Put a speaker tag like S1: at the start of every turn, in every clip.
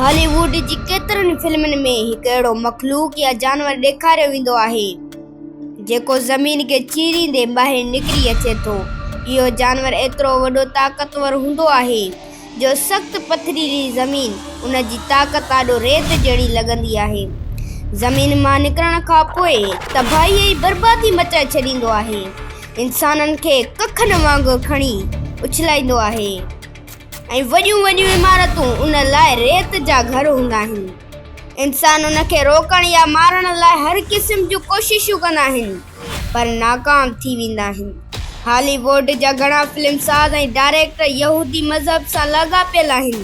S1: هالي wood جي ڪيترن ئي فلمن ۾ هڪ اهڙو مخلوق يا جانور ڏيکاريو ويندو آهي، جيڪو زمين کي چيريندي ٻاهر نڪري اچي ٿو. اهو جانور ايترو وڏو طاقتور هوندو آهي، جو سخت پٿريلي زمين ان جي طاقت آڏو ريت جهڙي لڳندي آهي. زمين مان نڪرڻ کان پوء تباهي ۽ بربادي مچائي ڇڏيندو آهي. انسانن کي ڪکن وانگر کڻي اڇلائيندو آهي ۽ وڏيون وڏيون عمارتون ان لاء ريت جا گهر هوندا آهن. انسان ان کي روڪڻ يا مارڻ لاء هر قسم جون ڪوششون ڪندا آهن. پر ناڪام ٿي ويندا آهن. هالي ووڊ جا گهڻا فلم ساز ۽ ڊائريڪٽر يهودي مذهب سان لاڳاپيل آهن.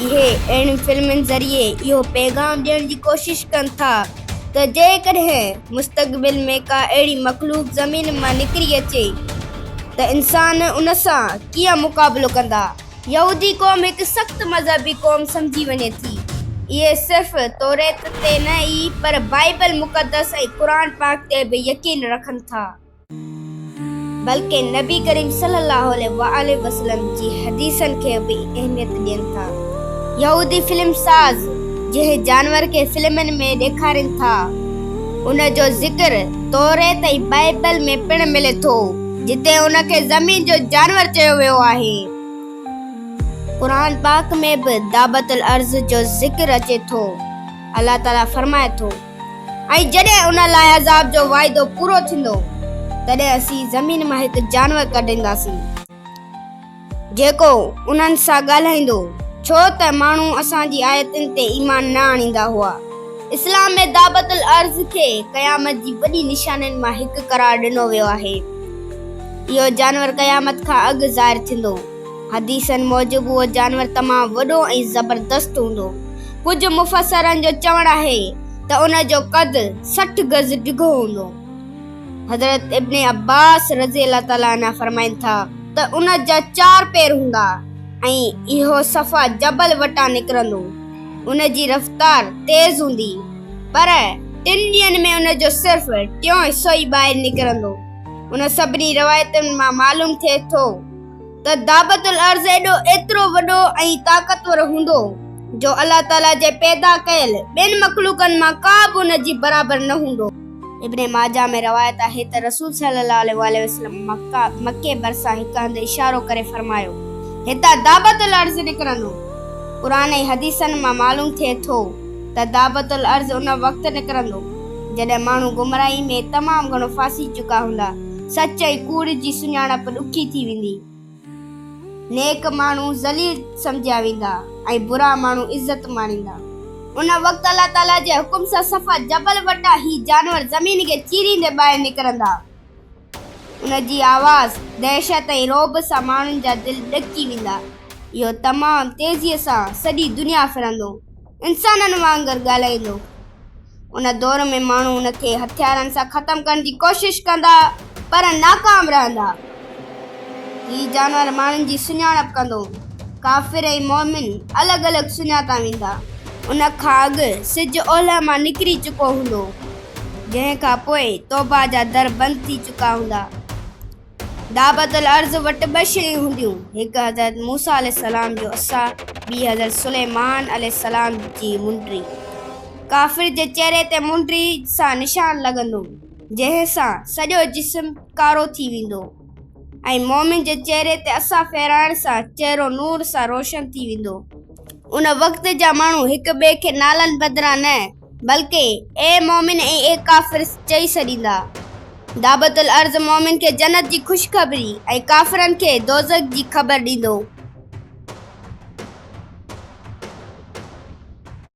S1: اهي اهڙين فلمن ذريعي اهو پيغام ڏيڻ جي ڪوشش ڪن ٿا ته جيڪڏهن مستقبل ۾ ڪا اهڙي مخلوق زمين مان نڪري اچي ته انسان ان سان ڪيئن مقابلو ڪندا. يهودي قوم هڪ سخت مذهبي قوم سمجهي وڃي ٿي. اهي صرف توريت تي نه ئي پر بائيبل مقدس ۽ قرآن پاڪ تي به يقين رکن ٿا. بلڪه نبي ڪريم صلي الله عليه واٰله وسلم جي حديثن کي به اهميت ڏين ٿا. يهودي فلم ساز جنهن جانور کي فلمن ۾ ڏيکارين ٿا، ان جو ذڪر توريت ۽ بائيبل ۾ پڻ ملي ٿو. جتي ان کي زمين جو جانور چيو ويو آهي. قرآن پاڪ ۾ به دابة الارض جو ذڪر اچي ٿو. الله تعاليٰ فرمائي ٿو، ۽ جڏهن ان لاء عذاب جو واعدو پورو ٿيندو، تڏهن اسين زمين مان هڪ جانور ڪڍنداسين. جيڪو انهن سان ڳالهائيندو، ڇو ته ماڻهو اسان جي آيتن تي ايمان نه آڻيندا هئا. اسلام ۾ دابة الارض کي قيامت جي وڏي نشانين مان هڪ قرار ڏنو ويو آهي. اهو جانور قيامت کان اڳ ظاهر ٿيندو. حديثن موجب اهو جانور تمام وڏو ۽ زبردست هوندو. ڪجهه مفسرن جو چوڻ آهي ته ان جو قد 60 گز ڊگهو هوندو. حضرت ابن عباس رضي الله تعالٰي عنه فرمائن ٿا ته ان جا چار پير هوندا ۽ اهو صفا جبل وٽان نڪرندو. ان جي رفتار تيز هوندي پر ٽن ڏينهن ۾ ان جو صرف ٽيون حصو ئي ٻاهر نڪرندو. ان سڀني روايتن مان معلوم ٿئي ٿو ته دابة الارض ايڏو ايترو وڏو ۽ طاقتور هوندو جو الله تعاليٰ جي پيدا ڪيل ٻين مخلوقن مان ڪا به ان جي برابر نه هوندو. ابن ماجه ۾ روايت آهي ته رسول صلي الله عليه واٰله وسلم مڪه مڪي ڀرسان هڪ هنڌ اشارو ڪري فرمايو، هتان دابة الارض نڪرندو. قرآن ۽ حديثن مان معلوم ٿئي ٿو ته دابة الارض ان وقت نڪرندو جڏهن ماڻهو گمراهي ۾ تمام گهڻو ڦاسي چڪا هوندا. سچ ۽ ڪوڙ جي سڃاڻپ ڏکي ٿي ويندي. نيڪ ماڻهو ذليل سمجهيا ويندا ۽ برا ماڻهو عزت ماڻيندا. ان وقت الله تعاليٰ جي حڪم سان صفا جبل وٽان هي جانور زمين کي چيريندي ٻاهر نڪرندا. ان جي آواز، دهشت ۽ رعب سان ماڻهن جا دل ڏڪي ويندا. اهو تمام تيزيء سان سڄي دنيا ڦرندو. انسانن وانگر ڳالهائيندو. ان دور ۾ ماڻهو ان کي هٿيارن سان ختم ڪرڻ جي ڪوشش ڪندا پر ناڪام رهندا. هي جانور ماڻهن جي سڃاڻپ ڪندو. ڪافر ۽ مؤمن الڳ الڳ سڃاتا ويندا. ان کان اڳ سج اولهه مان نڪري چڪو هوندو، جنهن کان پوء توبه جا در بند ٿي چڪا هوندا. دابة الارض وٽ ٻه شيون هونديون، هڪ حضرت موسيٰ عليه السلام جو عصا، ٻي حضرت سليمان عليه السلام جي منڊي. ڪافر جي چهري تي منڊي سان نشان لڳندو، جنهن سان سڄو جسم ڪارو ٿي ويندو ۽ مؤمن جي چهري تي عصا ڦيرائڻ سان چهرو نور سان روشن ٿي ويندو. ان وقت جا ماڻهو هڪ ٻئي کي نالن بدران نه، بلڪه اي مؤمن ۽ اي ڪافر چئي سڏيندا. دابة الارض مؤمن کي جنت جي خوشخبري ۽ ڪافرن کي دوزخ جي خبر ڏيندو.